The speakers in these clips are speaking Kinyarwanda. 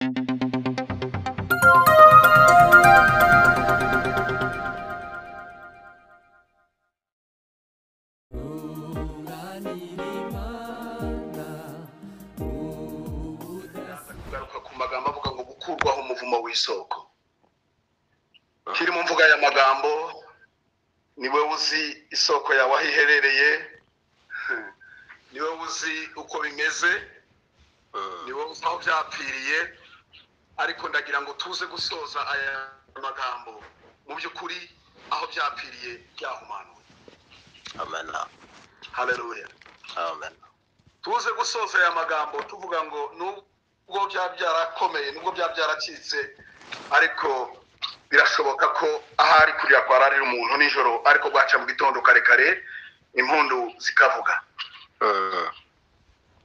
Kugaruka ku magambo avuga ngo gukurwaho umuvumo w'isoko. Kiri mu mvuga ya magambo, niwe uzi isoko yawe aho iherereye, niwe uzi uko bimeze, niwe uzi aho byapfiriye. Ariko ndagira ngo tuze gusoza aya magambo mu by'ukuri aho byapfiriye byahumanuwe. Amen. Haleluya. Amen. Tuze gusoza aya magambo tuvuga ngo nubwo byaba byarakomeye, nubwo byaba byaracitse, ariko birashoboka ko ahari kurira kwararira umuntu nijoro, ariko bwaca mu gitondo kare kare impundu zikavuga.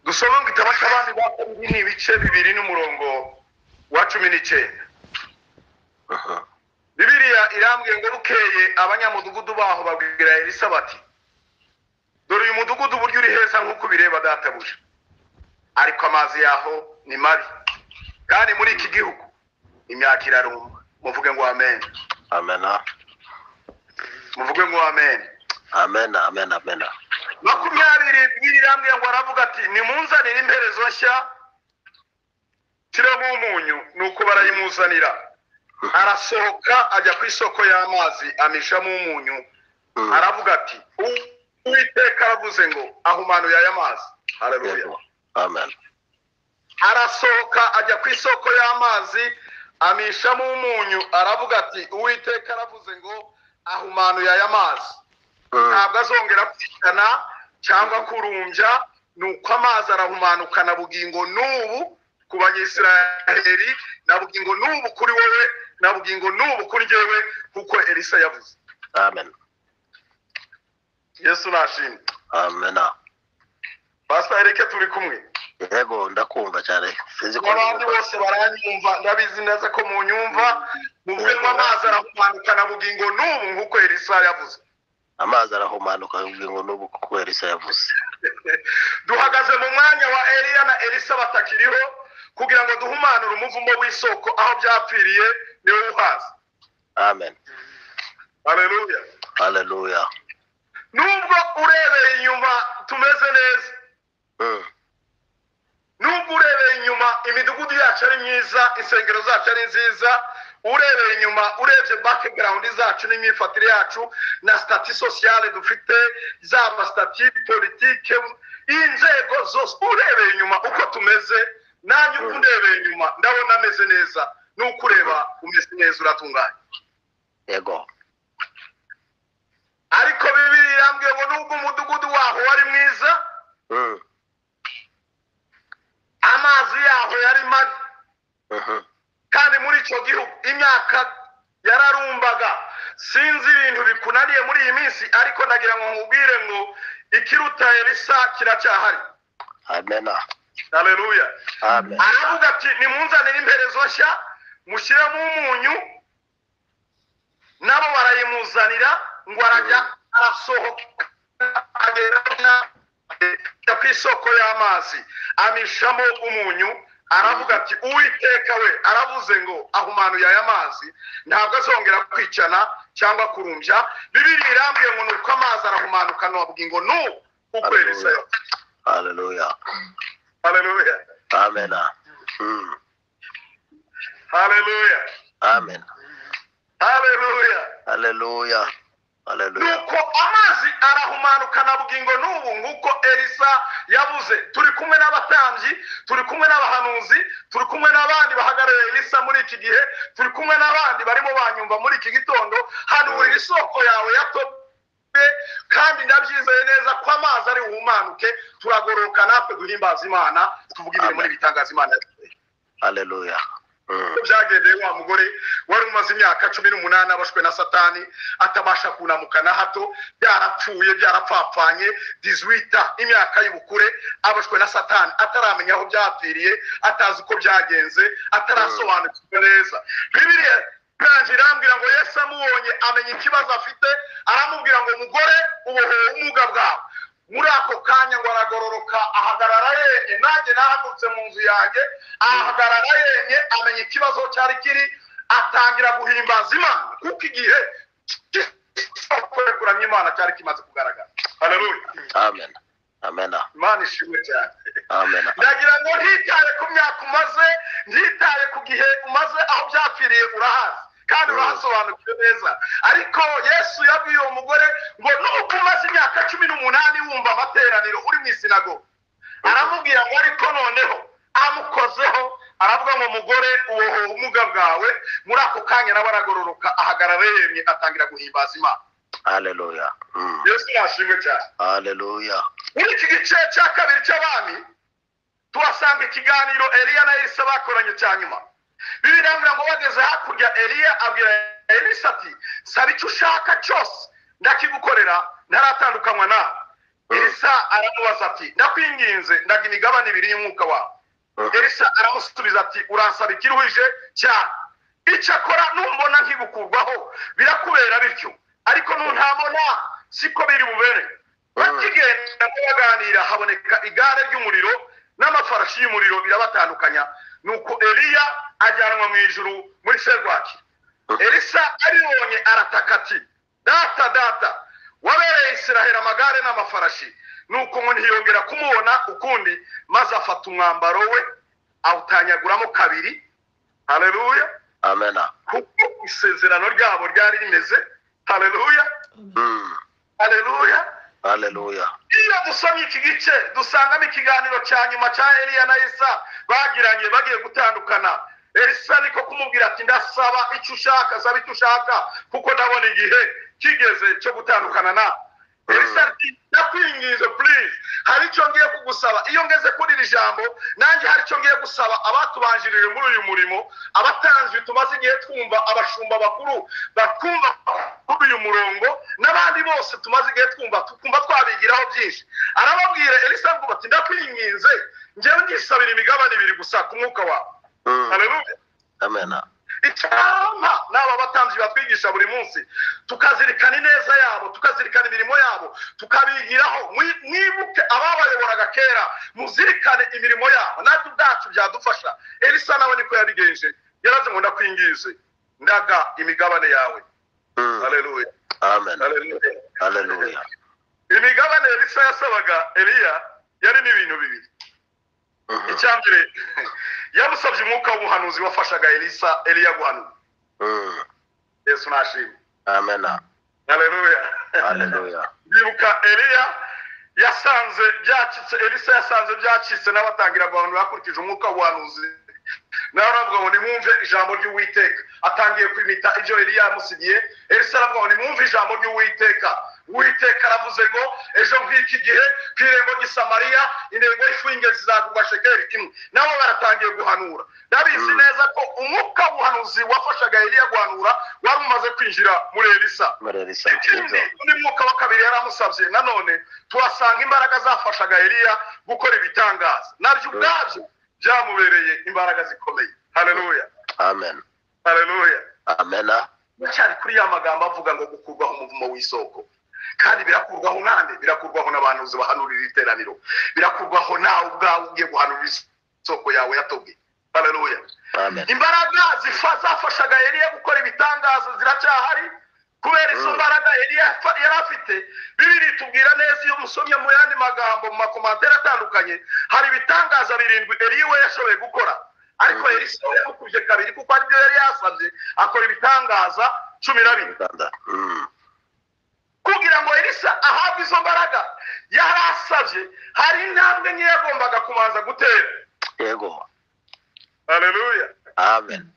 Dusome mu gitabo cy'Abami ba Kabiri ni ibice 2 n'umurongo wa 19. Bibiliya irambwiye ngo bukeye abanyamudugudu baho babwira Elisa bati, dore uyu mudugudu uburyo uri heza nk'uko ubireba databuja, ariko amazi yaho ni mabi, kandi muri iki gihugu imyaka irarumba. Muvuge ngo amen. Amen. Muvuge ngo amen. Amen, amen, amen. 20 Bibiliya irambwiye ngo aravuga ati, nimunzanire imperezo nshya nshyiremo umunyu. Nuko barayimuzanira. Arasohoka ajya ku isoko y'amazi amishamo umunyu. Aravuga ati, Uwiteka aravuze ngo ahumanuye aya mazi. Haleluya. Amen. Arasohoka ajya ku isoko y'amazi amishamo umunyu. Aravuga ati, Uwiteka aravuze ngo ahumanuye aya mazi, ntabwo azongera kwicana cyangwa kurumbya. Nuko amazi arahumanuka na bugingo n'ubu ku Banyisiraheli, na bugingo n'ubu kuri wowe, na bugingo n'ubu kuri njyewe, kuko Elisa yavuze. Amen. Yesu nashimwe. Amen. Pastor Eric, turi kumwe? Yego, ndakumva cyane. Sinzi ko abandi bose baranyumva, ndabizi neza ko munyumva. Muvuge ngo amazi arahumanuka na bugingo n'ubu nk'uko Elisa yavuze. Amazi arahumanuka bugingo n'ubu kuko Elisa yavuze. Duhagaze mu mwanya wa Eliya na Elisa batakiriho kugira ngo duhumanure umuvumo w'isoko aho byapfiriye, niwe uhaza. Amen. Haleluya. Haleluya. Nubwo urebeye inyuma tumeze neza, nubwo urebeye inyuma imidugudu yacu ari myiza, insengero zacu ari nziza, urebeye inyuma, urebye background zacu n'imyifatire yacu na statut sociale dufite, zaba statut politique, inzego zose, urebeye inyuma uko tumeze, nanjye uko ndebeye inyuma ndabona ameze neza, nuko ureba umeze neza, uratunganye. Yego. Ariko Bibiliya irambwiye ngo nubwo umudugudu waho wari mwiza, amazi yaho yari mabi, kandi muri icyo gihugu imyaka yararumbaga. Sinzi ibintu bikunaniye muri iyi minsi, ariko nagira ngo nkubwire ngo ikiruta Elisa kiracyahari. Amen. Haleluya. Amen. Aravuga ati, nimunzanire imperezo nshya mushyiremo umunyu. Nabo barayimuzanira, ngo arajya arasohoka agera ku isoko y'amazi amishamo umunyu. Aravuga ati, Uwiteka we aravuze ngo ahumanuye aya mazi, ntabwo azongera kwicana cyangwa kurumbya. Bibiliya irambwiye ngo nuko amazi arahumanuka na bugingo n'ubu kuko Elisa yavuze. Haleluya. Haleluya. Amen. Haleluya. Amen. Haleluya. Haleluya. Haleluya. Nuko amazi arahumanuka na bugingo n'ubu nk'uko Elisa yavuze. Turi kumwe n'abatambyi, turi kumwe n'abahanuzi, turi kumwe n'abandi bahagarariye Elisa muri iki gihe, turi kumwe n'abandi barimo banyumva muri iki gitondo. Hanurira isoko yawe yatobwe, kandi ndabyizeye neza ko amazi ari buhumanuke. Turagororoka natwe duhimbaza Imana, tuvuga imirimo n'ibitangaza Imana. Haleluya. Byagendeye wa mugore wari umaze imyaka 18 abashwe na Satani, atabasha kunamuka na hato, byarapfuye byarapfapfanye, 18 imyaka y'ubukure, abashwe na Satani, ataramenya aho byapfiriye, atazi uko byagenze, atarasobanukirwa neza. Bibiliya irambwira ngo Yesu amubonye amenya ikibazo afite, aramubwira ngo mugore ubohowe ubumuga bwawe. Muri ako kanya ngo aragororoka ahagarara yemye. Nanjye nahagurutse mu nzu yanjye, ahagarara yemye. yemye, amenya ikibazo cyari kiri, atangira guhimbaza Imana, kuko igihe kuramya Imana cyari kimaze kugaragara. Haleluya. Amen. Amen. Imana ishimwe cyane. Amen. Ndagira ngo ntitaye ku myaka umaze, ntitaye ku gihe umaze, aho byapfiriye urahazi kandi urahasobanukiwe neza. Ariko Yesu yabwiye uwo mugore ngo nuko umaze imyaka 18 wumva amateraniro uri mu isinagogi, aramubwira ngo ariko noneho amukozeho, aravuga ngo mugore uboho ubumuga bwawe. Muri ako kanya nawe aragororoka, ahagarara yemye, atangira guhimbaza Imana. Haleluya. Yesu yashimwe cyane. Haleluya. Muri iki gice cya kabiri cy'abami tuhasanga ikiganiro Eliya na Elisa bakoranye cya nyuma. Bibiliya ivuga ngo bageze hakurya, Eliya abwira Elisa ati saba icyo ushaka cyose ndakigukorera, ntaratandukanywa nawe. Elisa aramubaza ati ndakwinginze, ndaga imigabane ibiri y'umwuka wawe. Elisa aramusubiza ati uransaba ikiruhije cyane, icyakora numbona nkigukurwaho birakubera bityo, ariko nuntabona siko biri bubere. Bakigenda baganira, haboneka igare ry'umuriro n'amafarashi y'umuriro birabatandukanya. Nuko Eliya ajyanwa mu ijuru muri serwakira. Elisa abibonye arataka ati data, data, wabereye Israheli amagare n'amafarashi. Nuko ngo ntiyongera kumubona ukundi, maze afata umwambaro we awutanyaguramo kabiri. Haleluya. Amen. Kuko isezerano ryabo ryari rimeze. Haleluya. Haleluya. Haleluya. Iyo dusomye iki gice dusangamo ikiganiro cya nyuma cya Eliya na Elisa bagiranye bagiye gutandukana. Elisa niko kumubwira ati ndasaba icyo ushaka, saba icyo ushaka, kuko ndabona igihe kigeze cyo gutandukana nawe. Elisa ati ndakwinginze please, hari icyo ngiye kugusaba. Iyo ngeze kuri iri jambo nanjye hari icyo ngiye gusaba abatubanjirije muri uyu murimo, abatanzwe tumaze igihe twumva, abashumba bakuru bakumva kuri uyu murongo, n'abandi bose tumaze igihe twumva, tukumva twabigiraho byinshi. Arababwira Elisa ngo ati ndakwinginze, njyewe ngisabira imigabane ibiri gusa ku mwuka wawe. Haleluya. Amen. Icyampa n'aba batambyi batwigisha buri munsi, tukazirikana ineza yabo, tukazirikana imirimo yabo, tukabigiraho. Mwibuke ababayoboraga kera, muzirikane imirimo yabo, natwe ubwacu byadufasha. Elisa nawe niko yabigenje, yaraze ngo ndakwingize, ndaga imigabane yawe. Haleluya. Amen. Haleluya. Haleluya. Imigabane Elisa yasabaga Eliya yarimo ibintu bibiri. Icya mbere, yamusabye umwuka w'ubuhanuzi wafashaga Elisa Eliya guhanura. Yesu nashimwe. Amen. Haleluya. Haleluya. Ndibuka Eliya yasanze byacitse, Elisa yasanze byacitse, n'abatangira guhanura bakurikije umwuka w'ubuhanuzi. Nawe aravuga ngo nimwumve ijambo ry'Uwiteka. Atangiye kwimita ibyo Eliya yamusigiye. Elisa aravuga ngo nimwumve ijambo ry'Uwiteka. Uwiteka aravuze ngo ejo nk'iki gihe ku irembo ry'i Samariya intego y'ifu y'ingezi izagurwa shekeli imwe. Nabo baratangiye guhanura. Ndabizi neza ko umwuka w'ubuhanuzi wafashaga Eliya guhanura wari umaze kwinjira muri Elisa. Ikindi, undi mwuka wa kabiri yaramusabye nanone, tuhasanga imbaraga zafashaga Eliya gukora ibitangaza, nabyo ubwabyo byamubereye imbaraga zikomeye. Haleluya. Amen. Haleluya. Amen. Cyari kuri ya magambo avuga ngo gukurwaho umuvumo w'isoko. Kandi birakurwaho nande? Birakurwaho n'abahanuzi bahanurira iteraniro, birakurwaho nawe ubwawe ugiye guhanurira isoko yawe yatobwe. Haleluya. Amen. Imbaraga zafashaga Eliya gukora ibitangaza ziracyahari. Kubera izo mbaraga Eliya yari afite, Bibiliya itubwira neza iyo musomye mu yandi magambo mu makomantere atandukanye, hari ibitangaza 7 Eliya we yashoboye gukora, ariko Elisa we yamukubye kabiri, kuko aribyo yari yasabye, akora ibitangaza 12. Kugira ngo Elisa ahabwe izo mbaraga yari asabye, hari intambwe nke yagombaga kubanza gutera. Yego. Haleluya. Amen.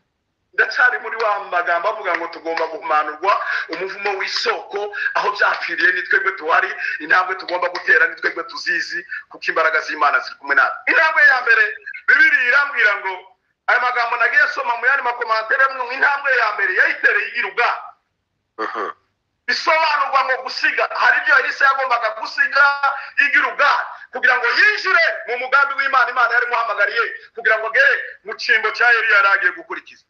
Ndacyari muri wa magambo avuga ngo tugomba guhumanurwa umuvumo w'isoko, aho byapfiriye ni twebwe tuhari, intambwe tugomba gutera ni twebwe tuzizi, kuko imbaraga z'Imana ziri kumwe natwe. Intambwe ya mbere, Bibiliya irambwira ngo aya magambo nagiye nsoma mu yandi makomantere, ngo intambwe ya mbere yayitereye igira ubwato. Bisobanurwa ngo gusiga, hari ibyo Elisa yagombaga gusiga igira ubwato kugira ngo yinjire mu mugambi w'Imana Imana yari imuhamagariye, kugira ngo agere mu cyimbo cya Eliya yari agiye gukurikiza.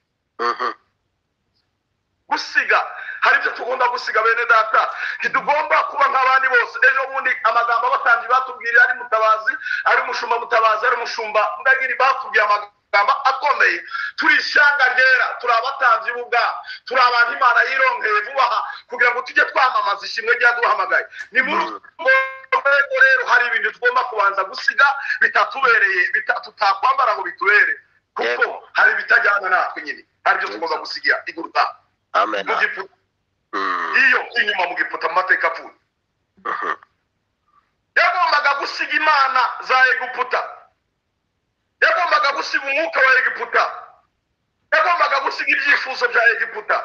Gusiga, hari ibyo tugomba gusiga bene data. Ntitugomba kuba nk'abandi bose. Ejo bundi amagambo abatambyi batubwiriye, ari mutabazi, ari umushumba mutabazi, ari umushumba ndagiri, batubwiye amagambo Amagambo akomeye. Turi ishyanga ryera, turi abatambyi b'ubwami, turi abantu Imana yironkeye vuba aha kugira ngo tujye twamamaza ishimwe ryaduhamagaye. Ni muri urwo rwego rero hari ibintu tugomba kubanza gusiga bitatubereye, tutakwambara ngo bitubere, kuko hari ibitajyana natwe nyine, hari ibyo tugomba gusigira iguruta mu giputa. Iyo inyuma mu giputa mu mateka apfuye yagombaga gusiga imana za Egiputa, yagombaga gusiga umwuka wa Egiputa, yagombaga gusiga ibyifuzo bya Egiputa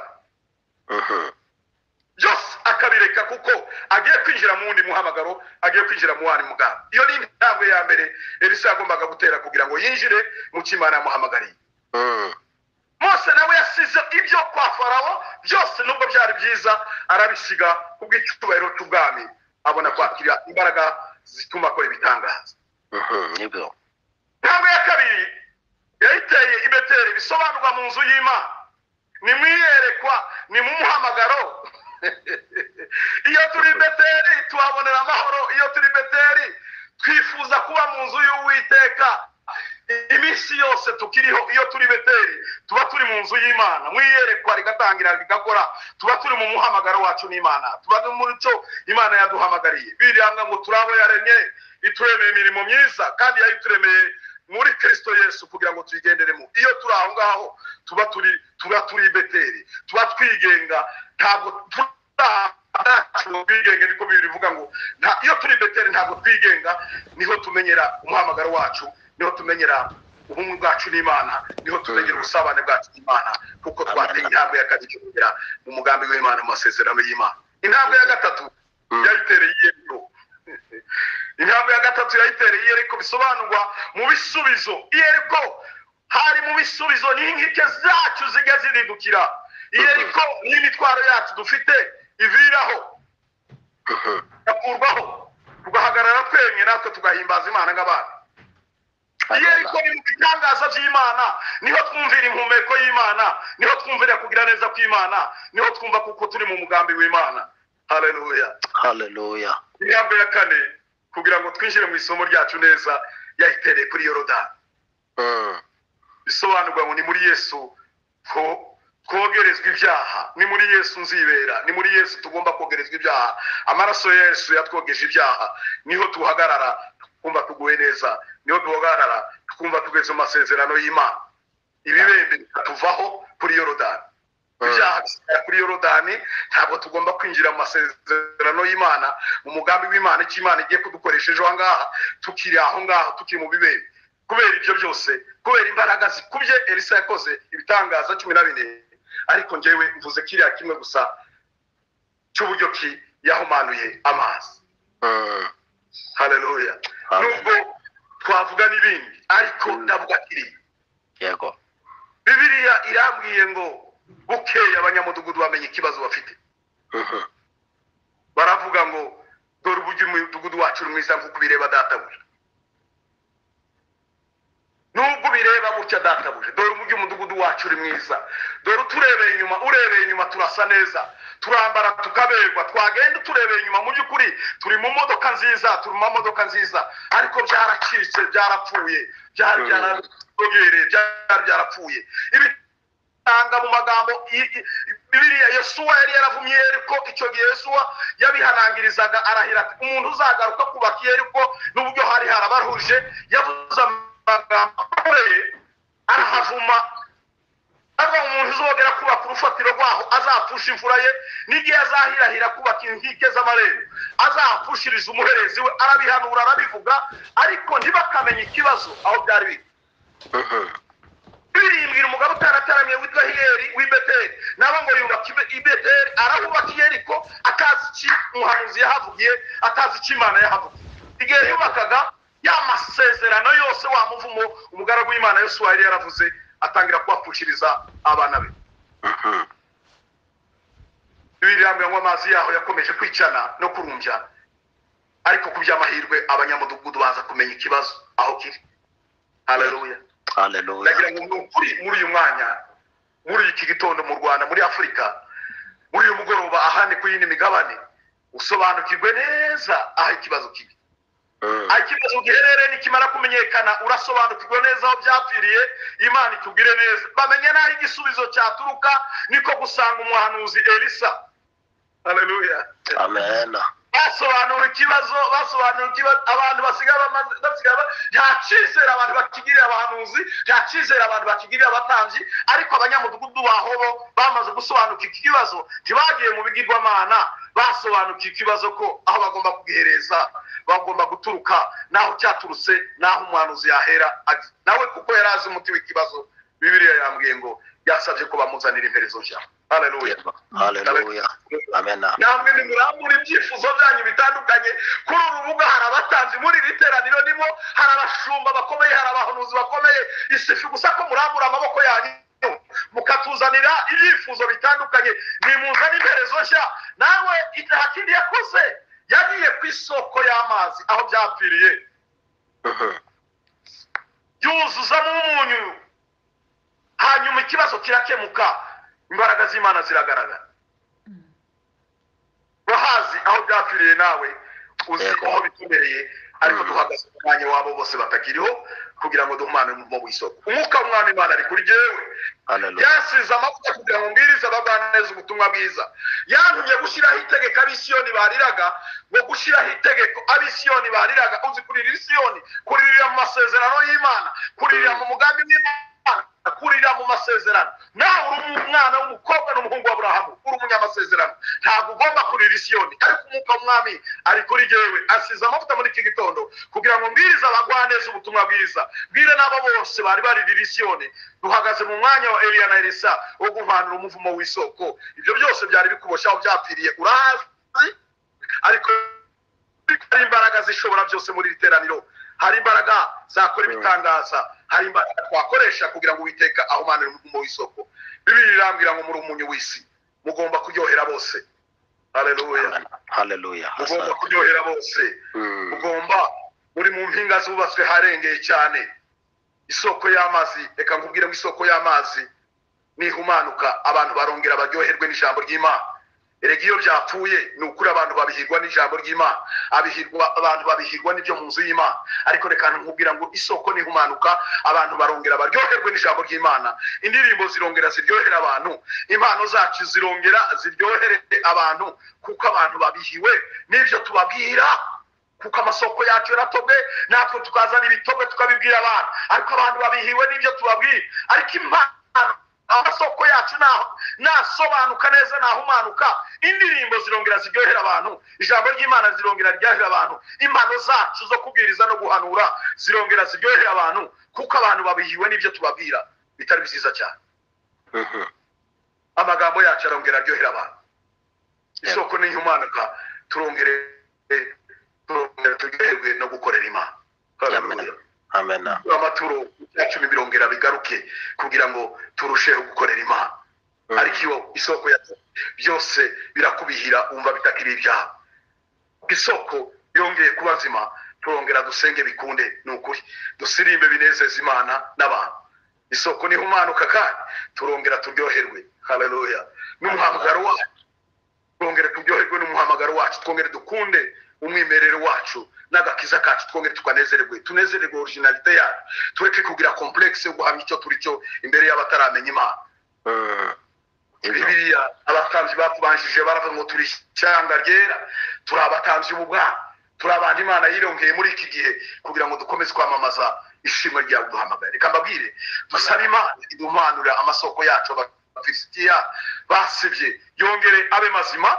byose akabireka, kuko agiye kwinjira mu wundi muhamagaro, agiye kwinjira mu wandi mugambi. Iyo ni intambwe ya mbere Elisa yagombaga gutera kugira ngo yinjire mu cyo Imana yamuhamagariye. Mose nawe yasize ibyo kwa Farawo byose, nubwo byari byiza arabisiga kubw'icyubahiro cy'ubwami, abona kwakira imbaraga zituma akora ibitangaza. Intambwe ya kabiri yayiteye i Beteli, bisobanurwa mu nzu y'Imana, ni mu iyerekwa, ni mu muhamagaro. Iyo turi Beteli tuhabonera amahoro, iyo turi Beteli twifuza kuba mu nzu y'Uwiteka iminsi yose tukiriho. Iyo turi Beteli tuba turi mu nzu y'Imana, mu iyerekwa rigatangira rigakora, tuba turi mu muhamagaro wacu n'Imana, tuba muri cyo Imana yaduhamagariye. Biranga ngo turabo yaremye, ituremeye imirimo myiza, kandi yayituremeye muri Kristo Yesu kugira ngo tuyigenderemo. Iyo turi aho ngaho tuba turi Beteli, tuba twigenga, ntabwo twigenga, niko Bibiliya ivuga ngo iyo turi Beteli ntabwo twigenga. Niho tumenyera umuhamagaro wacu, niho tumenyera ubumwe bwacu n'Imana, niho tumenyera ubusabane bwacu n'Imana, kuko twateye intambwe ya kabiri kugera mu mugambi w'Imana, mu masezerano y'Imana. Intambwe ya gatatu yayitereye Yeriko. Intambwe ya gatatu yayitereye Yeriko, bisobanurwa mu bisubizo. Yeriko hari mu bisubizo, ni inkike zacu zijya ziridukira. Yeriko ni imitwaro yacu dufite iviraho, igakurwaho, tugahagarara twemye, natwe tugahimbaza Imana nk'abana. Yeriko ni mu bitangaza by'Imana, niho twumvira impumeko y'Imana, niho twumvira kugira neza kw'Imana, niho twumva kuko turi mu mugambi w'Imana. Haleluya, haleluya. Intambwe ya kane kugira ngo twinjire mu isomo ryacu neza, yayitereye kuri Yorodani. Bisobanurwa ngo ni muri Yesu ko twogerezwa ibyaha, ni muri Yesu nzibera, ni muri Yesu tugomba kogerezwa ibyaha. Amaraso ya Yesu yatwogeje ibyaha, niho tuhagarara twumva tuguwe neza, niho duhagarara twumva tugeze mu masezerano y'Imana. Ibibembe bikatuvaho kuri Yorodani, ibyaha bisigara kuri Yorodani. Ntabwo tugomba kwinjira mu masezerano y'Imana, mu mugambi w'Imana, icyo Imana igiye kudukoresha ejo ngaha, tukiri aho ngaho, tukiri mu bibembe. Kubera ibyo byose, kubera imbaraga zikubye Elisa yakoze ibitangaza 14, ariko njyewe mvuze kiriya kimwe gusa cy'uburyo ki yahumanuye amazi. Haleluya. Nubwo twavuga n'ibindi, ariko ndavuga kiriya. Yego. Bibiliya irambwiye ngo bukeye abanyamudugudu bamenye ikibazo bafite. Baravuga ngo dore uburyo umudugudu wacu uri mwiza nk'uko ubireba databuja. Nubwo ubireba gutya databuja, dore uburyo umudugudu wacu uri mwiza, dore uturebeye inyuma, urebeye inyuma turasa neza, turambara tukaberwa, twagenda turebeye inyuma mu by'ukuri turi mu modoka nziza, turi mu mamodoka nziza, ariko byaracitse, byarapfuye, byari byaradogereye, byari byarapfuye. Ibitanga mu magambo Bibiliya, Yosuwa yari yaravumye Yeriko. Icyo gihe Yosuwa yabihanangirizaga arahira ati umuntu uzagaruka kubaka Yeriko, n'uburyo hari harabaruje, yavuze amagambo akomeye arahavuma, avuga umuntu uzongera kubaka urufatiro rwaho azapfusha imfura ye, n'igihe azahirahira kubaka inkike z'amarembo azapfushiriza umuherezi we. Arabihanura, arabivuga, ariko ntibakamenye ikibazo aho byari biri. Birimbwira umugabo utarataramiye witwa Hiyeri w'i Beteli, nabo ngo yubaka i Beteli, arahubaka Yeriko atazi iki umuhanuzi yahavugiye, atazi iki Imana yahavugiye. Igihe yubakaga ya masezerano yose wa muvumo umugaragu w'Imana Yosuwa yari yaravuze, atangira kubapfushiriza abana be. Bibiliya ngo amazi yaho yakomeje kwicana no kurumbya, ariko ku by'amahirwe abanyamudugudu baza kumenya ikibazo aho kiri. Haleluya, haleluya. Ndagira ngo ni ukuri muri uyu mwanya, muri iki gitondo mu Rwanda, muri Afurika, muri uyu mugoroba ahandi ku yindi migabane, usobanukirwe neza aho ikibazo kiri. Ikibazo giherereye nikimara kumenyekana urasobanukirwa neza aho byapfiriye, Imana itubwire neza, bamenye n'aho igisubizo cyaturuka. Niko gusanga umuhanuzi Elisa. Haleluya. Amen. Basobanura ikibazo, basobanura ikibazo. Abantu basigaye nta cyizere abantu bakigirira abahanuzi, nta cyizere abantu bakigirira abatambyi. Ariko abanyamudugudu baho bo bamaze gusobanuka iki kibazo, ntibagiye mu bigirwamana, basobanukiwe ikibazo ko aho bagomba kugihereza bagomba guturuka, naho cyaturutse, naho umuhanuzi yahera nawe, kuko yari azi umuti w'ikibazo. Bibiliya yambwiye ngo yasabye ko bamuzanira imperezo nshya. Haleluya. Haleluya. Amen. Namwe nimurambura ibyifuzo byanyu bitandukanye kuri uru rubuga. Hari abatambyi muri iri teraniro nimo, hari abashumba bakomeye, hari abahanuzi bakomeye. Isifi gusa ko murambura amaboko yanyu mukatuzanira ibyifuzo bitandukanye, nimuzane imperezo nshya. Nawe nta kindi yakoze, yagiye ku isoko y'amazi aho byapfiriye, yuzuzamo umunyu, hanyuma ikibazo kirakemuka, imbaraga z'Imana ziragaragara. Urahazi aho byapfiriye, nawe uzi aho bitumereye, ariko duhagaze mu mwanya wabo bose batakiriho kugira ngo duhumane mu w'isoko. Umwuka w'Umwami Imana ari kuri jyewe, yasize amavuta kugira ngo mbwirize abagwaneza ubutumwa bwiza. Yantumye gushyiraho itegeko ab'Isiyoni bariraga, ngo gushyiraho itegeko ab'Isiyoni bariraga. Uzi kuririra Isiyoni, kuririra mu masezerano y'Imana, kuririra mu mugambi w'Imana, kurira mu masezerano. Nawe uri umwana w'umukobwa n'umuhungu w'Aburahamu, uri umunyamasezerano, ntabwo ugomba kurira Isiyoni. Ariko umwuka w'Umwami ari kuri jyewe, asize amavuta muri iki gitondo kugira ngo mbwirize abagwaneza ubutumwa bwiza, mbwire n'abo bose bari baririra Isiyoni. Duhagaze mu mwanya wa Eliya na Elisa wo guhanura umuvumo w'isoko. Ibyo byose byari bikuboshye aho byapfiriye, urahazi, ariko hari imbaraga zishobora byose muri iri teraniro. Hari imbaraga zakora ibitangaza, hari imbaraga twakoresha kugira ngo Uwiteka ahumanire umuvumo w'isoko. Bibiliya irambwira ngo muri umunyu w'isi, mugomba kuryohera bose. Haleluya. Haleluya. Mugomba kuryohera bose. Mugomba, muri mu mpinga zubatswe harengeye cyane. Isoko y'amazi, reka nkubwire ngo isoko y'amazi nihumanuka, abantu barongera baryoherwe n'ijambo ry'Imana. Erega iyo byapfuye ni ukuri abantu babihirwa n'ijambo ry'Imana, abihirwa abantu babihirwa n'ibyo mu nzu y'Imana. Ariko reka nkubwira ngo isoko nihumanuka, abantu barongera baryoherwe n'ijambo ry'Imana. Indirimbo zirongera ziryohera abantu, impano zacu zirongera ziryohere abantu, kuko abantu babihiwe n'ibyo tubabwira. Kuko amasoko yacu yaratobwe, natwe tukazana ibitobwe tukabibwira abantu, ariko abantu babihiwe n'ibyo tubabwira. Ariko impano, amasoko yacu nasobanuka neza, nahumanuka, indirimbo zirongera ziryohera abantu, ijambo ry'Imana zirongera ryohera abantu, impano zacu zo kubwiriza no guhanura zirongera ziryohera abantu, kuko abantu babihiwe n'ibyo tubabwira bitari byiza cyane. Amagambo yacu arongera aryohera abantu. Isoko nihumanuka, turongere turyoherwe no gukorera Imana. Amen. Amaturo yacu birongera bigaruke kugira ngo turusheho gukorera Imana. Ariko iyo isoko ya byose birakubihira, umva bitakiri ibyaha. Isoko yongeye kuba nzima, turongera dusenge bikunde, ni ukuri dusirimbe binezeza Imana n'abantu. Isoko nihumanuka kandi turongera turyoherwe. Haleluya. N'umuhamagaro wacu, twongere turyoherwe n'umuhamagaro wacu, twongere dukunde umwimerere wacu n'agakiza kacu, twongere tukanezererwe, tunezererwe originalité yacu, tureke kugira complexe yo guhamya icyo turi cyo imbere y'abataramenya Imana. Bibiliya abatambyi batubanjije baravuga ngo turi ishyanga ryera, turi abatambyi b'ubwami, turi abantu Imana yirongeye muri iki gihe kugira ngo dukomeze kwamamaza ishimwe ryawe duhamagaye. Reka mbabwire, dusabe Imana idumanura amasoko yacu abafilisitiya basibye, yongere abe mazima,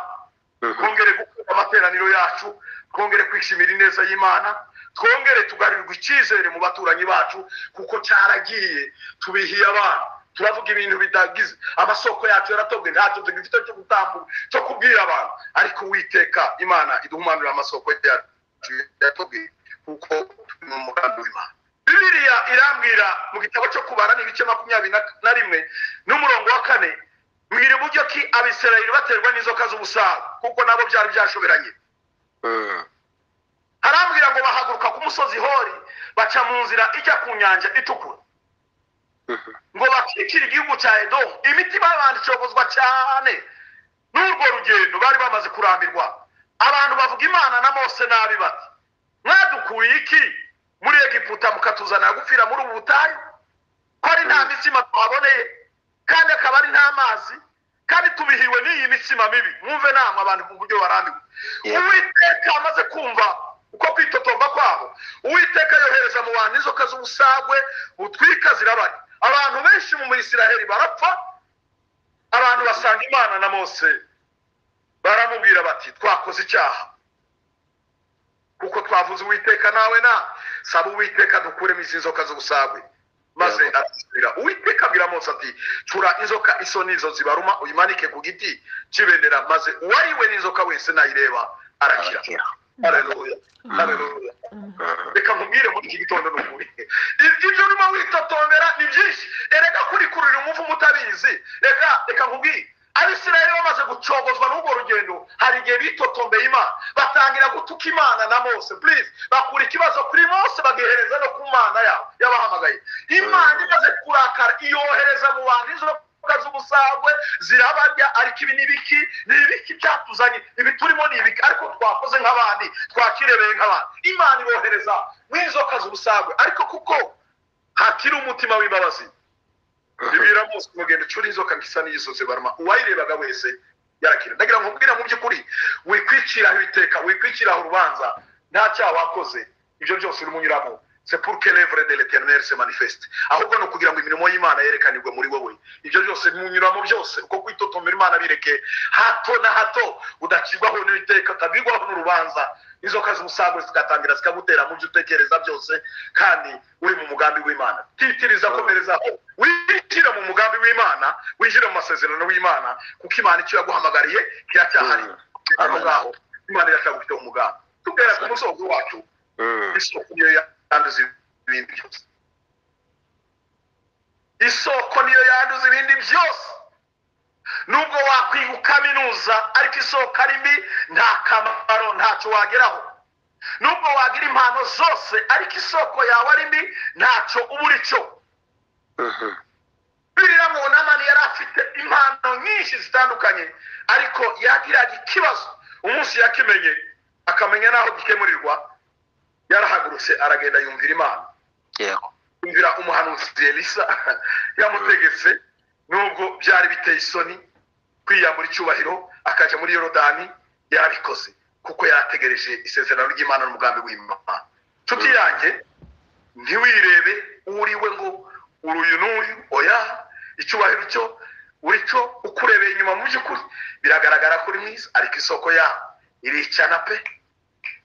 twongere gukunda amateraniro yacu, twongere kwishimira ineza y'Imana, twongere tugarurirwe icyizere mu baturanyi bacu, kuko cyaragiye tubihiye abana. Turavuga ibintu bidagize, amasoko yacu yaratobwe, ntacyo tugifite cyo gutambuka cyo kubwira abantu. Ariko Uwiteka Imana iduhumanurira amasoko yacu yatobwe, kuko turi mu mugambi w'Imana. Bibiliya irambwira mu gitabo cyo Kubara n'ibice 21 n'umurongo wa 4, mbwira uburyo ki Abisirayeli baterwa n'inzoka z'ubusaza, kuko nabo byari byashoberanye. Arambwira ngo bahaguruka ku musozi Hori, baca mu nzira ijya ku nyanja itukura, ngo bakikire igihugu cya Edomu. Imitima y'abantu icogozwa cyane n'urwo rugendo, bari bamaze kurambirwa. Abantu bavuga Imana na Mose nabi bati, Mwadukuye iki muri Egiputa mukatuzana gupfira muri ubu butayu, ko ari nta mitsima twaboneye kandi akaba ari nta mazi, kandi tubihiwe n'iyi mitsima mibi. Mwumve namwe abantu mu buryo barambiwe. Uwiteka amaze kumva uko kwitotomba kwabo, Uwiteka yohereza mu bantu inzoka z'ubusagwe butwika zirabari. Abantu benshi mu Isiraheli barapfa. Abantu basanga Imana na Mose baramubwira bati twakoze icyaha kuko twavuze Uwiteka nawe na saba Uwiteka dukuremo izi nzoka z'ubusagwe. Maze arasubira. Uwiteka abwira Mose ati cura inzoka iso nizo zibaruma uyimanike ku giti cy'ibendera, maze uwariwe n'inzoka wese nayireba arakira. Haleluya, haleluya. Reka nkubwire muri iki gitondo n'ukuri, ibyo urimo witotombera ni byinshi. Erega kurikurira umuvumo utabizi. Reka nkubwire, Abisirayeli bamaze gucogozwa n'urwo rugendo, hari igihe bitotombeye Imana, batangira gutuka Imana na Mose. Please, bakura ikibazo kuri Mose bagihereza no ku Mana yabo yabahamagaye. Imana imaze kurakara iyohereza mu bantu inzoka z'ubusagwe zirabarya. Ariko ibi n'ibiki ni ibiki byatuzanye, ibi turimo ni ibiki, ariko twakoze nk'abandi, twakirebeye nk'abandi. Imana ibohereza mu inzoka z'ubusagwe, ariko kuko hakiri umutima w'imbabazi, bibwira Mose mugende ucure inzoka ngisa n'izo zibaruma, uwayirebaga wese yarakira. Ndagira ngo nkubwire mu by'ukuri, wikwiciraho iteka, wikwiciraho urubanza, nta cyaha wakoze. Ibyo byose urimo unyuramo, c'est pour que l'œuvre de l'Éternel se manifeste. Ahubwo ni ukugira ngo imirimo y'Imana yerekanirwe muri wowe. Ibyo byose munyuramo byose, uko kwitotombera Imana bireke hato na hato, udacibwaho n'iteka, utabigwaho n'urubanza. Inzoka z'ubusagwe zigatangira zikagutera mu byo utekereza byose, kandi uri mu mugambi w'Imana. Titiriza, komereza, winjire mu mugambi w'Imana, winjire mu masezerano w'Imana, kuko Imana icyo yaguhamagariye kiracyahari. Aho ngaho Imana iracyagufite umugambi. Tugera ku musozo wacu, isoko niyo yanduza ibindi byose. Isoko niyo yanduza ibindi byose. Nubwo wakwiga kaminuza ariko isoko ari mbi, nta kamaro, ntacyo wageraho. Nubwo wagira impano zose ariko isoko yawe ari mbi, ntacyo uba uri cyo. Bibiliya ngo Namani yari afite impano nyinshi zitandukanye, ariko yagiraga ikibazo. Umunsi yakimenye akamenya n'aho gikemurirwa, yarahagurutse aragenda yumvira Imana. Yumvira umuhanuzi Elisa yamutegetse, nubwo byari biteye isoni kwiyambura icyubahiro akajya muri Yorodani, yarabikoze kuko yarategereje isezerano ry'Imana n'umugambi w'Imana. Nshuti yanjye, ntiwirebe uriwe ngo uruyu n'uyu, oya, icyubahiro cyo uri cyo ukurebeye inyuma mu by'ukuri biragaragara ko uri mwiza, ariko isoko yawe iricana pe,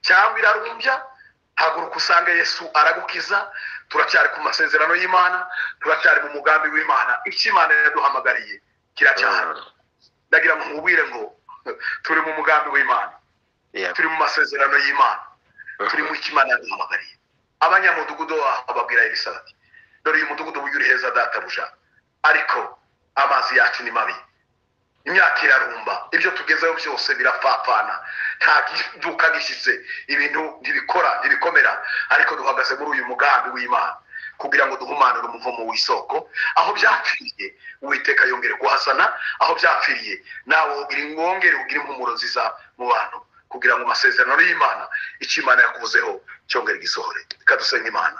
cyangwa irarumbya. Haguruka usange Yesu aragukiza. Turacyari ku masezerano y'Imana, turacyari mu mugambi w'Imana. Icyo Imana yaduhamagariye kiracyahari. Ndagira ngo nkubwire ngo turi mu mugambi w'Imana, turi mu masezerano y'Imana, turi mu cyo Imana yaduhamagariye. Abanyamudugudu baho babwira Elisa bati dore uyu mudugudu uri heza databuja, ariko amazi yacu ni mabi, imyaka irarumba, ibyo tugezeho byose birapfapfana, nta giduka gishyitse, ibintu ntibikora, ntibikomera. Ariko duhagaze muri uyu mugambi w'Imana kugira ngo duhumanure umuvumo w'isoko. Aho byapfiriye Uwiteka yongere kuhasana, aho byapfiriye nawe wongere ugire impumuro nziza mu bantu, kugira ngo amasezerano y'Imana, icyo Imana yakuvuzeho cyongere gisohore. Reka dusenge Imana.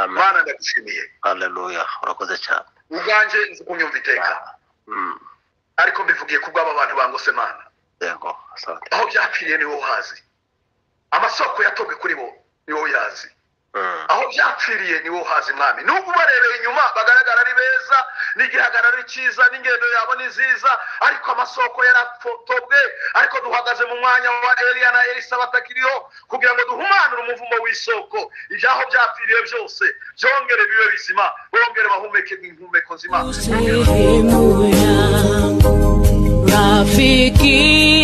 Mana, ndagushimiye. Haleluya, urakoze cyane. Ubwanjye nzi kunyumva iteka, ariko mbivugiye kubw'aba bantu bangose Mana. Aho byapfiriye ni wowe uhazi, amasoko yatobwe kuri bo ni wowe uyazi. Aho byapfiriye ni wowe uhazi Mwami. Nubwo ubarebeye inyuma bagaragara ari beza, n'igihagararo ari cyiza, n'ingendo yabo ni nziza, ariko amasoko yaratobwe. Ariko duhagaze mu mwanya wa Eliya na Elisa batakiriho, kugira ngo duhumanure umuvumo w'isoko. Ibyaho byapfiriye byose byongere bibe bizima, bongere bahumeke impumeko nzima. Sehemu yangu, rafiki.